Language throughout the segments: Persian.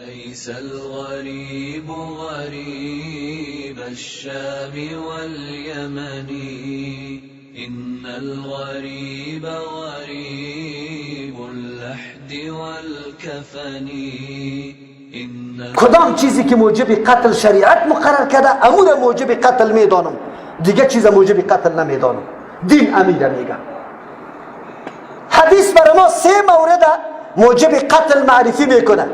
ليس الغريب غريب الشام واليمن، إن الغريب غریب اللحد والکفن. کدام چیزی که موجب قتل شریعت مقرر کرده امور موجب قتل میدانم، دیگه چیز موجب قتل نمیدانم. دین امیر میگه. حدیث برای ما سه مورد موجب قتل معرفی میکنه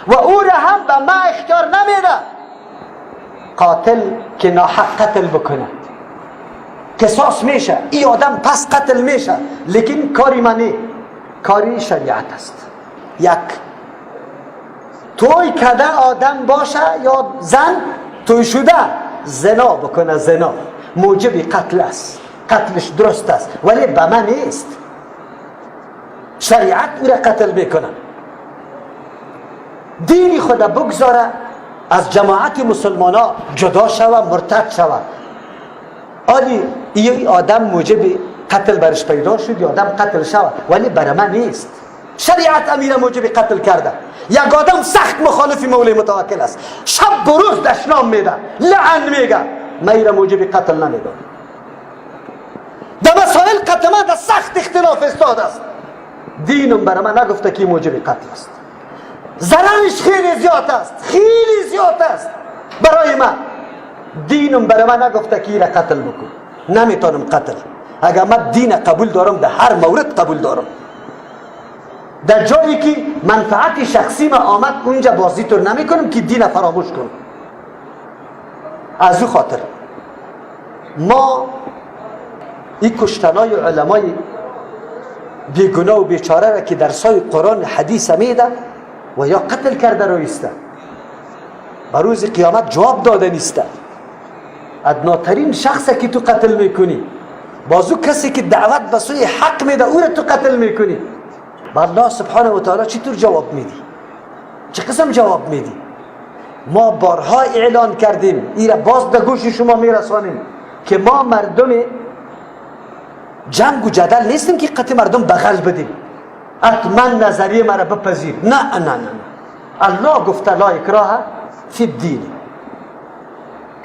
و او را هم به ما اختیار نمیده. قاتل که ناحق قتل بکنه قصاص میشه، ای آدم پس قتل میشه، لیکن کاری منی، کاری شریعت است. یک، توی کده آدم باشه یا زن توی شده زنا بکنه، زنا موجب قتل است، قتلش درست است، ولی به من نیست، شریعت او را قتل میکنه. دین خود بگذاره، از جماعت مسلمان ها جدا شوه، مرتد شوه. آلی ای آدم موجب قتل برش پیدا شد یا آدم قتل شوه، ولی برای من نیست. شریعت امیر موجب قتل کرده. یک آدم سخت مخالف مولی متوکل است، شب و روز دشنام میده، لعن میگه، من موجب قتل نمیدونم. در مسائل قتل در سخت اختلاف استاد است. دینم برای من نگفته که موجب قتل است. ضررش خیلی زیاد است، خیلی زیاد است برای من. دینم برای من نگفته که را قتل بکن، نمیتونم قتل. اگر من دین قبول دارم، در هر مورد قبول دارم. در جایی که منفعت شخصی ما آمد اونجا بازی طور نمی کنم که دین فراموش کنم. از او خاطر ما این کشتنای علمای بیگناه و بیچاره را که در سای قرآن حدیث میده و یا قتل کرده رویسته، به روز قیامت جواب داده نیسته. ادناترین شخص که تو قتل میکنی، بازو کسی که دعوت به سوی حق میده او را تو قتل میکنی، با الله سبحانه و تعالی چطور جواب میدی؟ چه قسم جواب میدی؟ ما بارها اعلان کردیم، ایره باز در گوش شما میرسانیم که ما مردم جنگ و جدل نیستیم که قطع مردم بغل بدیم، اتمن نظریه مرا بپذیر. نه نه نه، الله گفته لا اکراه فی الدین.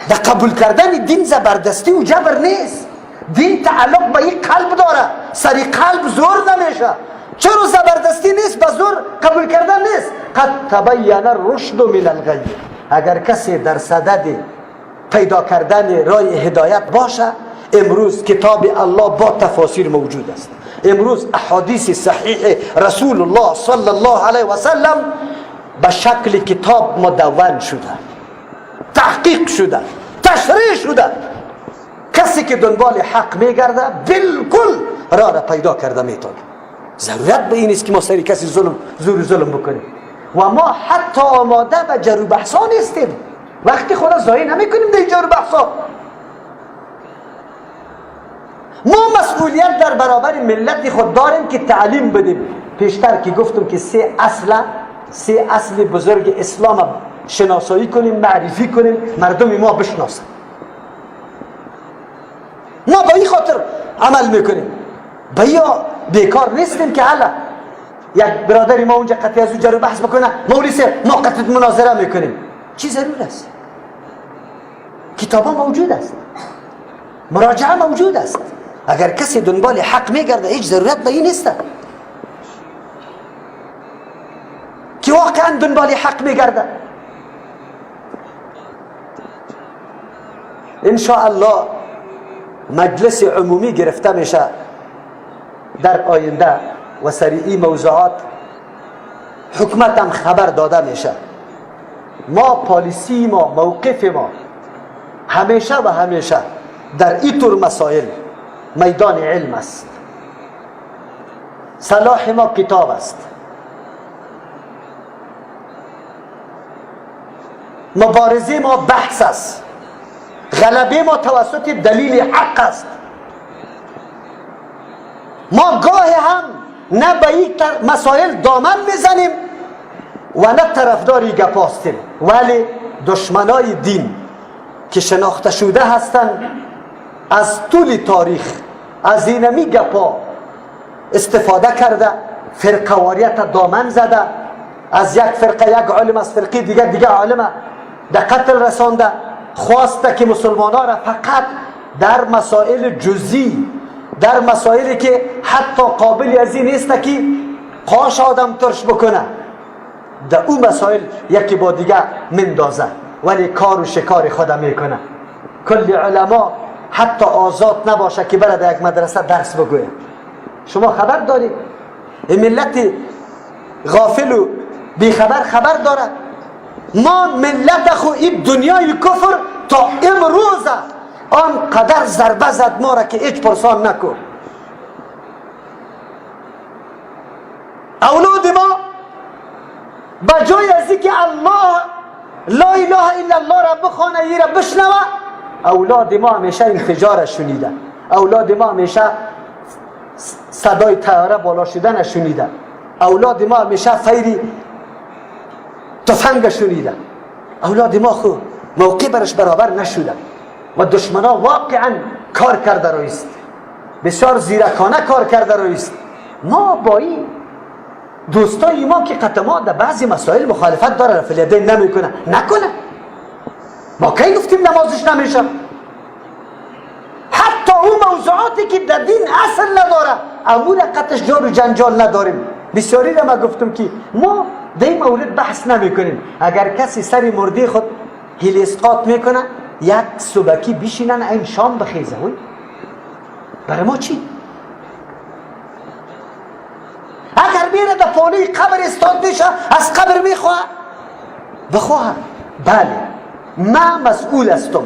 در قبول کردن دین زبردستی و جبر نیست. دین تعلق به این قلب داره، سری قلب زور نمیشه. چرا زبردستی نیست؟ به زور قبول کردن نیست. قد تبین الرشد من الغی. اگر کسی در صدد پیدا کردن راه هدایت باشه، امروز کتاب الله با تفاسیر موجود است. امروز احادیث صحیح رسول الله صلی الله علیه و سلم به شکل کتاب مدون شده، تحقیق شده، تشریح شده. کسی که دنبال حق میگرده بالکل راه را پیدا کرده میتونه. ضرورت به این است که ما سری کسی ظلم زور ظلم بکنیم و ما حتی آماده به جر و بحثا نیستیم. وقتی خدا ضایع نمیکنیم در جر و بحثا. ما مسئولیت در برابر ملت خود داریم که تعلیم بدیم. پیشتر که گفتم که سه اصل بزرگ اسلام شناسایی کنیم، معرفی کنیم، مردم ما بشناسن. ما به این خاطر عمل میکنیم. به یا بیکار نیستیم که حالا یک برادری ما اونجا قطعی از اونجا رو بحث بکنه، مولوی ما قطعی مناظره میکنیم. چی ضرور است؟ کتابا موجود است، مراجعه موجود است. اگر کسی دنبال حق میگرده هیچ ضرورت به این نیست که واقعا دنبال حق میگرده. ان شاء الله مجلس عمومی گرفته میشه در آینده و سریعی موضوعات حکومت هم خبر داده میشه. ما پالیسی ما، موقف ما همیشه و همیشه در اینطور مسائل میدان علم است. صلاح ما کتاب است. مبارزه ما بحث است. غلبه ما توسط دلیل حق است. ما گاه هم نه به این مسائل دامن میزنیم و نه طرفداری گپ هستیم، ولی دشمنای دین که شناخته شده هستند از طول تاریخ از اینمی گپا استفاده کرده، فرقواریت دامن زده، از یک فرقه یک عالم، از فرقه دیگه عالم در قتل رسانده. خواسته که مسلمان ها را فقط در مسائل جزئی، در مسائلی که حتی قابل از این نیست که قاش آدم ترش بکنه، در او مسائل یکی با دیگه مندازه، ولی کار و شکار خود میکنه. کل علما حتی آزاد نباشه که بره در یک مدرسه درس بگویه. شما خبر دارید؟ این ملت غافل و بیخبر خبر داره. ما ملت خو این دنیای کفر تا امروز آنقدر ضربه زد ما را که هیچ پرسان نکن. اولاد ما بجای از اینکه الله لا اله الا الله را بخوانه، ای را بشنوه، اولاد ما همیشه انفجار شنیده، اولاد ما همیشه صدای طیاره بالا شدن شنیده، اولاد ما همیشه فیری تفنگ شنیده. اولاد ما خو موقع برش برابر نشده و دشمنا واقعا کار کرده رویست، بسیار زیرکانه کار کرده رویست. ما با این دوستای ما که قطعا در بعضی مسائل مخالفت داره، رفع الیدین نمیکنه، نکنه. ما کی گفتیم نمازش نمیشه؟ حتی اون موضوعاتی که در دین اصل نداره امور قطعش جار و جنجال نداریم. بسیاری را ما گفتم که ما در این مورد بحث نمیکنیم. اگر کسی سر مرده خود هیل اسقاط میکنه، یک صبحکی بشینن این شام بخیزه، برای ما چی؟ اگر میره در پالوی قبر استاد میشه، از قبر میخواه بخواه. بله، ما مسئول هستم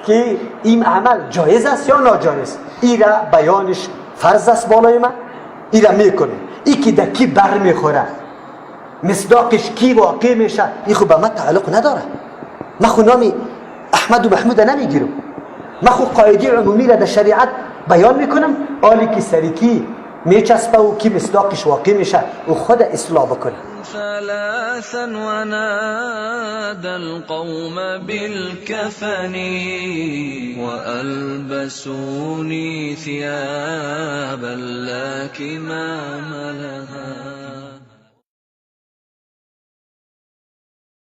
که این عمل جایز است یا ناجایز. ایره بیانش فرض است بالای من، ایره میکنه. ای که در کی بر میخوره، مصداقش کی واقع میشه، این خب به من تعلق نداره. من خو نام احمد و محمود نمیگیرم، من خو قاعده عمومی را در شریعت بیان میکنم. آلی که سریکی میچسبه و کی مصداقش واقع میشه و خود اصلاح بکنه. ثلاثا ونادى القوم بالكفن وألبسوني ثيابا لا كمام لها.